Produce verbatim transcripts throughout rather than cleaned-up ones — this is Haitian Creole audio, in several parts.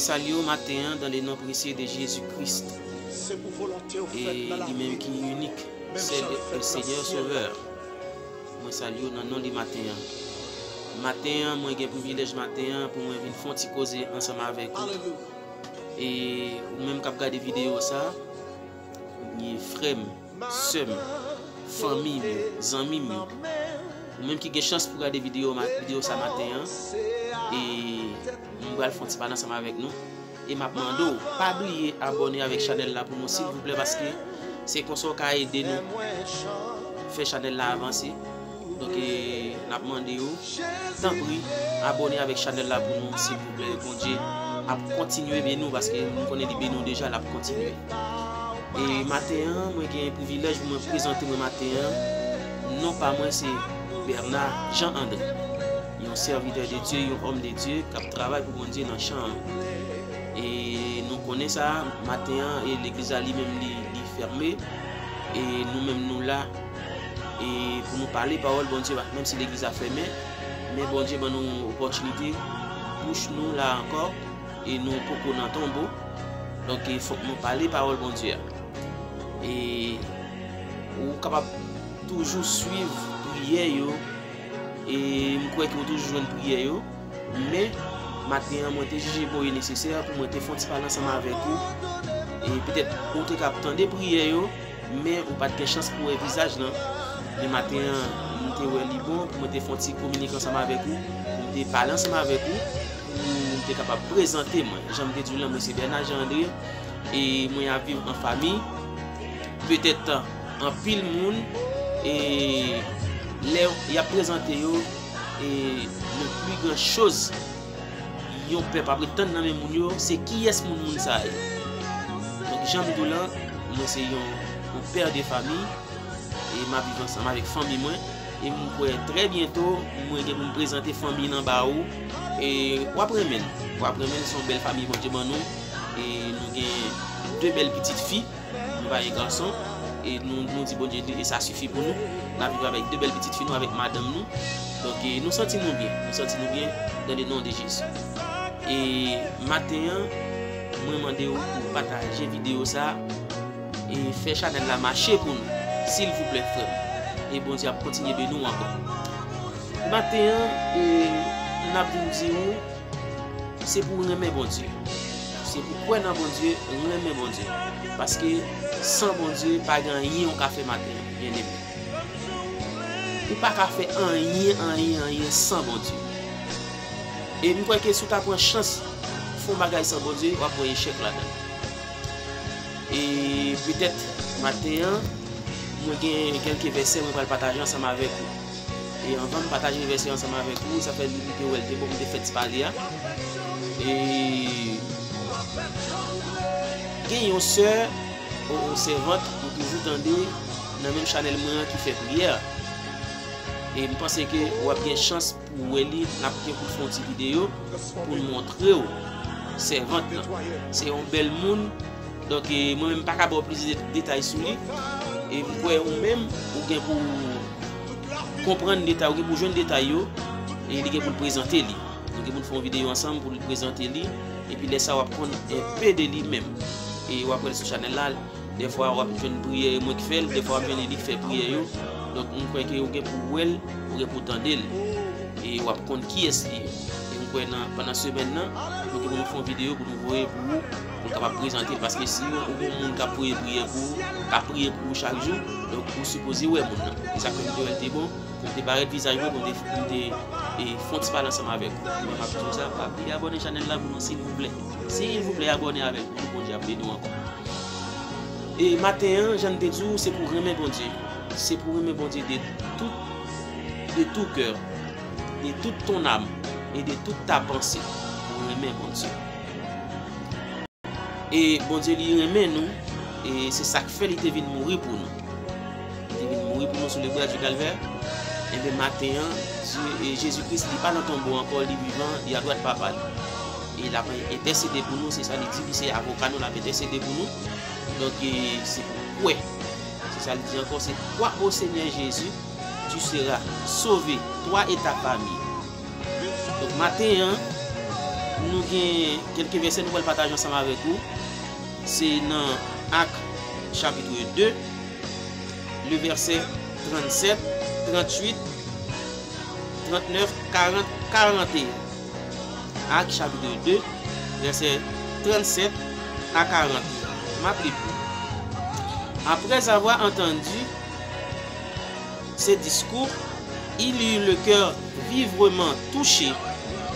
Salye w maten an dans le nom précieux de Jésus Christ. E li menm ki inik, sèl e Senyè Sovè. Mwen salye w nan non li maten an. Maten an, mwen gen privilèj maten an pou mwen vin fè yon ti koze ansanm avèk ou. E ou menm k ap gade videyo sa, sè m, fanmi m, zanmi m yo. Ou menm ki gen chans pou gade videyo, ma- videyo sa maten an, e m pral fè yon ti pale ansanm avèk nou. E m ap mande w, pa bliye abòne avèk chanèl la pou nou, silvouplè, paske se konsa w ka ede nou fè chanèl la avanse. Donk, e, n ap mande w, tanpri, abòne avèk chanèl la pou nou, silvouplè. Bondye ap kontinye beni w, paske nou konnen li beni w deja, l ap kontinye. E maten an, mwen gen privilèj pou mwen prezante mwen maten an. Non pa mwen se Bernard Jean André, yon sèvitè de Dye, yon òm de Dye k ap travay pou Bondye nan chan an. E nou konnen sa, maten an, e legliz la li menm li, li fèmen. E nou menm nou la, e pou nou pale pawòl Bondye, menm si legliz la fèmen, men Bondye ban nou opòtinite, bouch nou la ankò, e nou poko nan tonbo. Donk, e fòk nou pale pawòl Bondye a. E ou kapab toujou swiv priyè yo, e m kwè ke ou toujou jwenn priyè yo, men maten an, mwen te jije bon e nesesè pou mwen te fè yon ti pale ansanm avèk ou. E petèt ou te ka ap tande priyè yo, men ou pa t gen chans pou wè vizaj lan. Men maten an, m te wè li bon pou mwen te fè yon ti kominike ansanm avèk ou, pou m te pale ansanm avèk ou, pou m te kapab prezante mwen. Jan m te di w lan, mwen se Bernard Jean André, e mwen ap viv an fanmi. Petèt anpil moun, e lè y ap prezante yo, e le pli gran choz yon pèp ap ret tann nan men moun yo, se kiyès moun moun sa a ye. Donk, jan m di w lan, mwen se yon, yon pè de fanmi, e m ap viv ansanm avèk fanmi mwen, e m kwè trè byento, mwen gen pou m prezante fanmi lan ba ou, e w ap renmen l, w ap renmen l, se yon bèl fanmi Bondye ban nou, e nou gen de bèl pitit fi. Nou pa gen gason, e nou, nou di Bondye, e sa sifi pou nou. N ap viv avèk de bèl pitit fi nou, avèk madanm nou. Donk, e nou santi nou byen, nou santi nou byen dans le nom de Jésus. E maten an, mwen mande w pou pataje videyo sa, e fè chanèl la mache pou nou, silvouplè, frè m. E Bondye ap kontinye beni w ankò. Maten an, e n ap vin di w, se pou w renmen Bondye. Se pou w kwè nan Bondye, renmen Bondye. Paske san Bondye, pa gen anyen w ka fè maten an, byeneme. Ou pa ka fè anyen, anyen, anyen san Bondye. E m kwè ke si w ta pran chans fè yon bagay san Bondye, w ap wè echèk ladan l. E petèt maten an, mwen gen kèlke vèsè mwen pral pataje ansanm avèk ou. E anvan m pataje vèsè ansanm avèk ou, sa fè m te wè l te bon pou m te fè ti pale a. E gen yon sè, yon, yon sèvant, ou toujou tande nan menm chanèl mwen an ki fè priyè. E m panse ke w ap gen chans pou w wè li, n ap gen pou fè yon ti videyo pou n montre w sèvant lan. Se yon bèl moun. Donk, e, mwen menm m pa ka ba w plis de- detay sou li. E m kwè ou menm, ou gen pou konprann detay, ou gen pou jwenn detay yo, e li gen pou l prezante li. Nou gen pou n fè yon videyo ansanm pou l prezante li. Epi lè sa a w ap konn enpe de li menm. E w ap wè l sou chanèl la, dèfwa w ap jwenn priyè mwen ki fè l, dèfwa w ap jwenn li ki fè priyè yo. Donk, m kwè ke ou gen pou wè l, ou gen pou tande l. E w ap konn kiyès li ye. E m kwè nan, pandan semèn nan, nou gen pou nou fè yon videyo pou nou voye pou ou, pou nou kapab prezante l. Paske si yon, ou gen yon moun k ap voye priyè pou ou, k ap priye pou ou chak jou, donk ou sipoze wè moun nan. E sa k fè m te wè l te bon pou m te parèt vizaj mwen, pou m te, pou m te, e, fè yon ti pale ansanm avèk ou. Mwen m ap di w sa, pa bliye abòne chanèl la pou nou, silvouplè. Silvouplè, abòne avèk nou, Bondye ap beni w ankò. E maten an, jan m te di w, se pou renmen Bondye. Se pou renmen Bondye de tout, de tout cœur, de toute ton âme et de toute ta pensée. Pou renmen Bondye. E Bondye li renmen nou, e se sa k fè li te vin mouri pou nou. Li te vin mouri pou nou sou le bwa di Kalvè. Ebyen, maten an, Dye, e Jezi Kris, li pa nan tonbo ankò, li vivan, li adwat Papa l. E l ap entèsede pou nou, se sa li di, li se avoka nou, l ap entèsede pou nou. Donk, e, se pou kwè. Se sa li di ankò, se crois au Seigneur Jésus, tu seras sauvé, toi et ta famille. Donk, maten an, Nou gen kèlke vèsè nou pral pataje ansanm avèk ou. Se nan Ak, chapit de, le vèsè trannsèt, tranntuit, trannèf, karant, karanteyen. Ak, chapit de, vèsè trannsèt a karant. M ap li pou ou. Après avoir entendu ces discours, ils eurent le cœur vivement touché,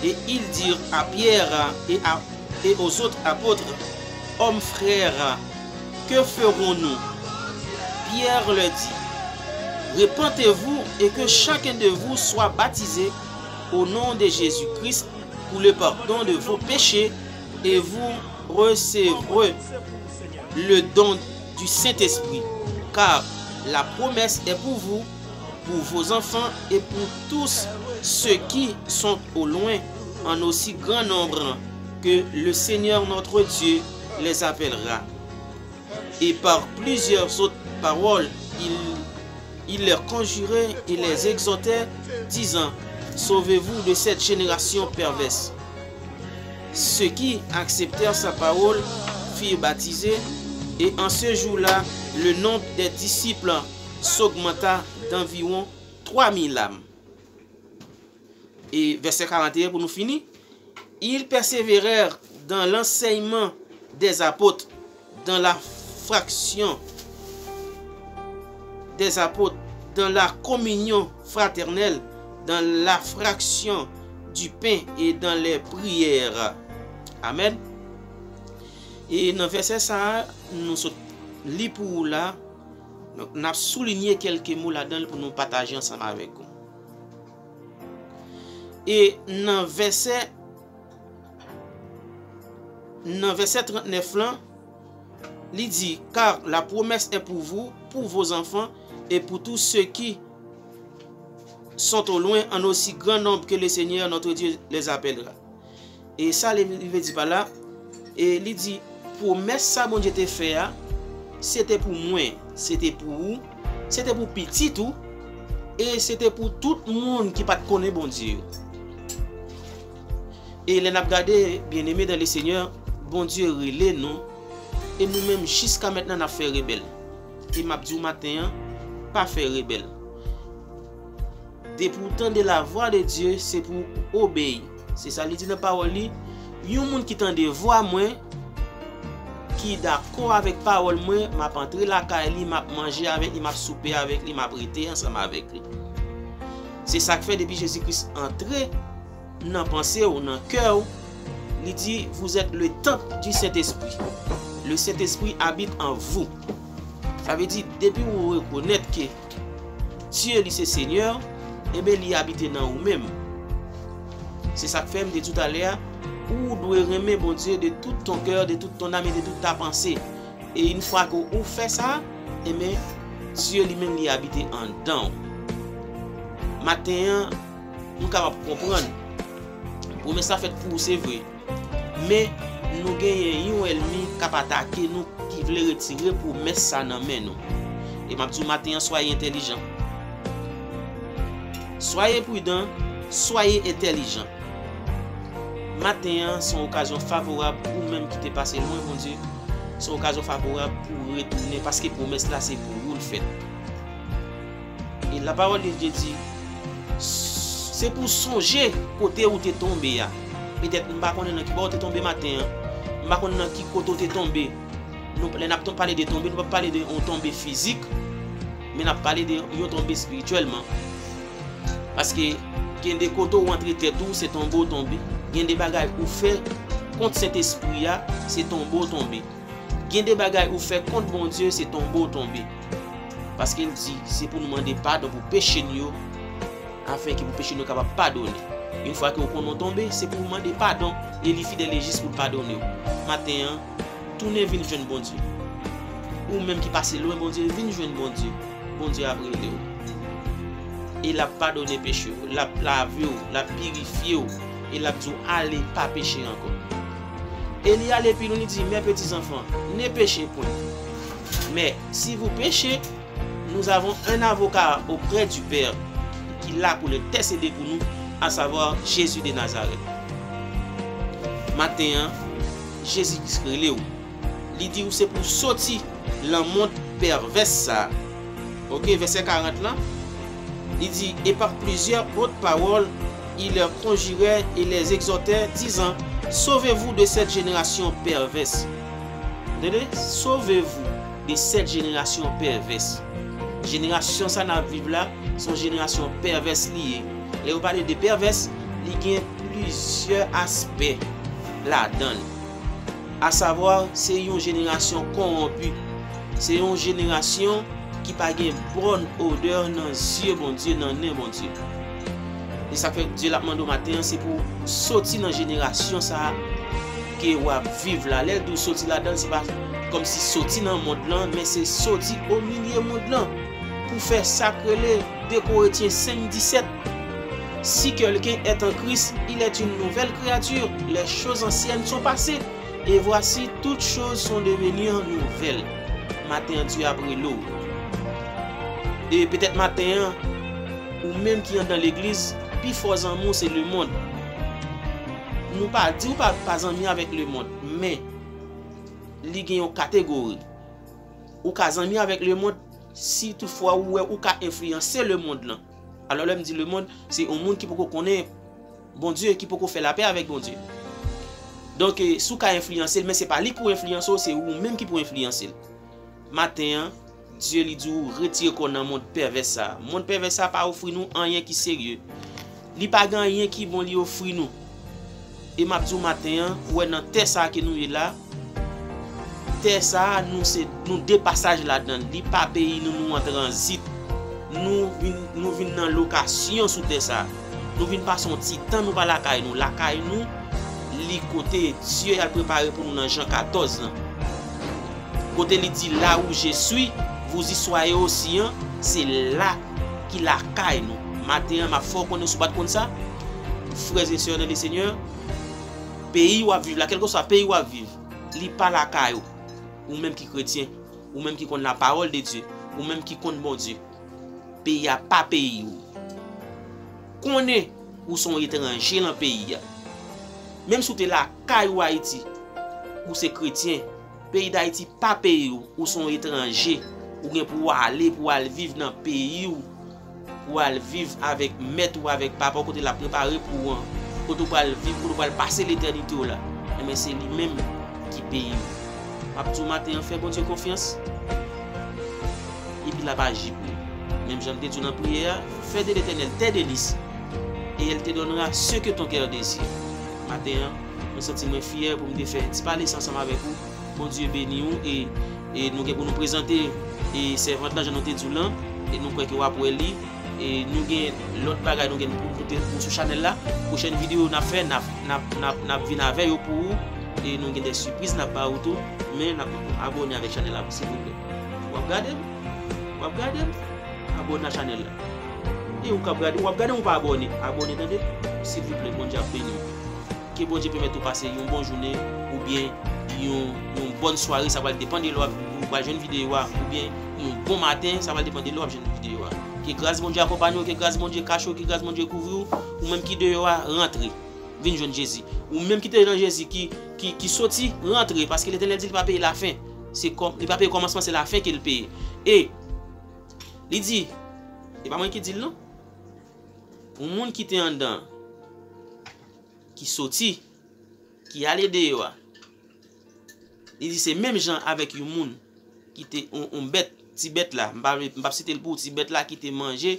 et ils dirent à Pierre et, à, et aux autres apôtres, Hommes, frères, que ferons-nous ? Pierre leur dit, Repentez-vous et que chacun de vous soit baptisé au nom de Jésus-Christ pour le pardon de vos péchés, et vous recevrez le don du Saint-Esprit, car la promesse est pour vous, pour vos enfants et pour tous ceux qui sont au loin, en aussi grand nombre que le Seigneur notre Dieu les appellera. Et par plusieurs autres paroles, il, il les conjurait et les exhortait, disant, Sauvez-vous de cette génération perverse. Ceux qui acceptèrent sa parole furent baptisés, et en ce jour-là, le nombre des disciples s'augmenta d'environ trois mille âmes. E vèsè karanteyen pou nou fini. Ils persévérèrent dans l'enseignement des apôtres, dans la fraction des apôtres, dans la communion fraternelle, dans la fraction du pain et dans les prières. Amen. E nan vèsè sa a, nou sot li pou ou la, donk, n ap soulinye kèlke mo ladan l pou nou pataje ansanm avèk ou. E nan vèsè, nan vèsè trannèf lan, li di, Car la promesse est pour vous, pour vos enfants et pour tous ceux qui sont au loin, en aussi grand nombre que le Seigneur notre Dieu les appellera. E sa li, li vle di pa la, e li di, pwomès sa Bondye te fè a, se te pou mwen, se te pou ou, se te pou pitit ou, e se te pou tout moun ki pa t konnen Bondye yo. E lè n ap gade, byeneme dan le Senyè, Bondye rele nou, e nou menm jiska mentnan n ap fè rebèl. E m ap di w maten an, pa fè rebèl. Depi w tande lavwa de Dye, se pou w obeyi. Se sa li di nan pawòl li, yon moun ki tande vwa mwen, ki dakò avèk pawòl mwen, m ap antre lakay li, m ap manje avèk li, m ap soupe avèk li, m ap rete ansanm avèk li. Se sa k fè depi Jezi Kris antre nan panse w, nan kè w, li di, Vous êtes le temple du Saint-Esprit. Le Saint-Esprit habite en vous. Sa vle di, depi w rekonèt ke Dye li se Senyè, enben li abite nan ou menm. Se sa k fè m te di w talè a, ou dwe renmen Bondye de tout ton cœur, de toute ton âme et de toute ta pensée. E yon fwa ke ou fè sa, enben Dye li menm li abite anndan w. Maten an, nou kapab konprann pwomès la fèt pou ou, se vre. Men, nou genyen yon ènmi k ap atake nou, ki vle retire pwomès sa nan men nou. E m ap di w maten an, soyez intelligent. Soyez prudent, soyez intelligent. Maten an, se yon okazyon favorab ou menm ki te pase lwen Bondye. Se yon okazyon favorab pou w retounen, paske pwomès la se pou ou l fèt. E lapawòl de Dye di, se pou w sonje kote ou te tonbe a. Petèt m pa konnen nan ki bò w te tonbe maten an. M pa konnen nan ki kote w te tonbe. Nou, lè n ap ton-, pale de tonbe, nou p ap pale de yon tonbe fizik, men n ap pale de yon tonbe espirityèlman. Paske gen de kote w antre tèt ou, se tonbe w tonbe. Gen de bagay ou fè kont Sentespri a, se tonbe w tonbe. Gen de bagay ou fè kont Bondye, se tonbe w tonbe. Paske l di, se pou nou mande padon pou peche n yo, afenke pou peche nou kapab padone. Yon fwa ke w konnen w tonbe, se pou w mande padon, e li fidèl e jis pou l padone w. Maten an, tounen vin jwenn Bondye. Ou menm ki pase lwen Bondye, vin jwenn Bondye. Bondye ap rele w. E l ap padone peche w, l ap lave w, l ap pirifye w, e l ap di w, ale, pa peche ankò. E li ale pi lwen, li di, Mes petits enfants, ne péchez point. Mais si vous péchez, nous avons un avocat auprès du Père qui est là pour l'intercéder pour nous, à savoir Jésus de Nazareth. Maten an, Jezi Kris rele w. Li di w se pou w soti lan mond pèvès sa a. Oke, vèsè karant lan, li di, et par plusieurs autres paroles, il leur conjurait et les exhortait, disant, Sauvez-vous de cette génération perverse. Tande? Sauvez-vous de cette génération perverse. Jenerasyon sa n ap viv la, se yon jenerasyon pèvès li ye. Lè yo pale de pèvès, li gen plizyè aspè ladan l. Asavwa, se yon jenerasyon kowonpi. Se yon jenerasyon ki pa gen bòn odè nan zye Bondye, nan nen Bondye. E sa k fè Dye l ap mande w maten an, se pou w soti nan jenerasyon sa a ke w ap viv la. Lè l di w soti ladan l, se pa kòmsi soti nan mond lan, men se soti omilye mond lan pou fè sa k rele de Korentyen senk disèt, Si quelqu'un est en Christ, il est une nouvelle créature. Les choses anciennes sont passées, et voici, toutes choses sont devenues nouvelles. Maten an, Dye ap rele w. E petèt maten an, ou menm ki anndan legliz, pi fò zanmi w se lemonn. Nou pa di w pa, pa zanmi avèk lemonn, men li gen yon kategori. Ou ka zanmi avèk lemonn si toutfwa ou wè ou ka enfliyanse lemonn lan. Alò, lè m di lemonn, se yon moun ki poko konnen Bondye, ki poko fè lapè avèk Bondye. Donk, eh, si w ka enfliyanse l, men se pa li k pou enfliyanse w, se ou menm ki pou enfliyanse l. Maten an, Dye li di w retire kò w nan mond pèvès sa a. Mond pèvès sa a pa ofri nou anyen ki serye. Li pa gen anyen ki bon li ofri nou. E m ap di w maten an, ou wè nan tè sa a ke nou ye la, tè sa a, nou se, nou de pasaj ladan l. Li pa peyi nou, nou an tranzit. Nou vin, nou vin nan lokasyon sou tè sa a. Nou vin pase yon ti tan, nou pa lakay nou. Lakay nou, li kote Dye al prepare pou nou nan Jan katòz lan. Kote li di, Là où je suis, vous y soyez aussi an, se la ki lakay nou. Maten an, m ap fè w konnen si w pa t konn sa, frè e sè nan le Senyè, peyi w ap viv la, kèlkeswa peyi w ap viv, li pa lakay ou. Ou menm ki kretyen, ou menm ki konn la parole de Dieu, ou menm ki konn Bondye, peyi a pa peyi ou. Konnen ou se yon etranje lan peyi a. Menm si w te lakay ou Ayiti, ou se kretyen, peyi Dayiti pa peyi w, ou se yon etranje. Ou gen pou w ale, pou w al viv nan peyi w, pou w al viv avèk mèt ou, avèk papa w, kote l ap prepare pou ou an, kote w pral viv, kote w pral pase letènite w la. Enben, se li menm ki peyi w. M ap di w maten an, fè Bondye konfyans. Epi l ap aji pou ou. Menm jan m te di w nan priyè a, fais de l'Éternel tes délices, et elle te donnera ce que ton cœur désire. Maten an, mwen santi mwen fyè pou m te fè ti pale sa ansanm avèk ou. Bondye beni w, e, e nou gen pou nou prezante, e, sèvant lan, jan nou te di w lan, e nou kwè ke w ap wè li. E nou gen lòt bagay nou gen pou, pou, pou sou chanèl la. Pwochèn videyo n ap fè, n ap, n ap, n ap, n ap vin avè yo pou ou. E nou gen de sipriz n ap ba ou tou. Men n ap abòne avèk chanèl la, silvouplè. W ap gade m? W ap gade m? Abòne a chanèl la. E ou k ap gade, w ap gade m, ou pa abòne. Abòne, tande? Silvouplè, Bondye ap beni w. Ke Bondye pèmèt ou pase yon bon jounen, oubyen yon, yon bòn sware, sa pral depann de lè w ap, ou pral jwenn videyo a, oubyen yon bon maten, sa pral depann de lè w ap jwenn videyo a. Ke gras Bondye akonpanye w, ke gras Bondye kache w, ke gras Bondye kouvri w, ou menm ki deyò a, rantre. Vin jwenn Jezi. Ou menm ki te nan Jezi, ki, ki, ki soti, rantre, paske Letènèl di li pa peye lafen. Se kòm, li pa peye kòmansman, se lafen ke l peye. E, li di, e pa mwen ki di l non. Yon moun ki te anndan, ki soti, ki ale deyò a. Li di se menm jan avèk yon moun ki te, yon, yon bèt, ti bèt la, m pa vle, m p ap site l pou ou, ti bèt la ki te manje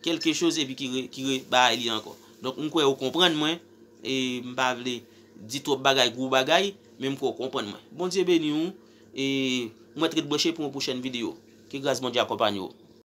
kèlke choz epi ki re, ki re bagay li ankò. Donk, m kwè ou konprann mwen, e m pa vle di twòp bagay, gwo bagay, men m kwè ou konprann mwen. Bondye beni w, e m ret ret branche pou yon pwochèn videyo. Ke gras Bondye akonpanye w.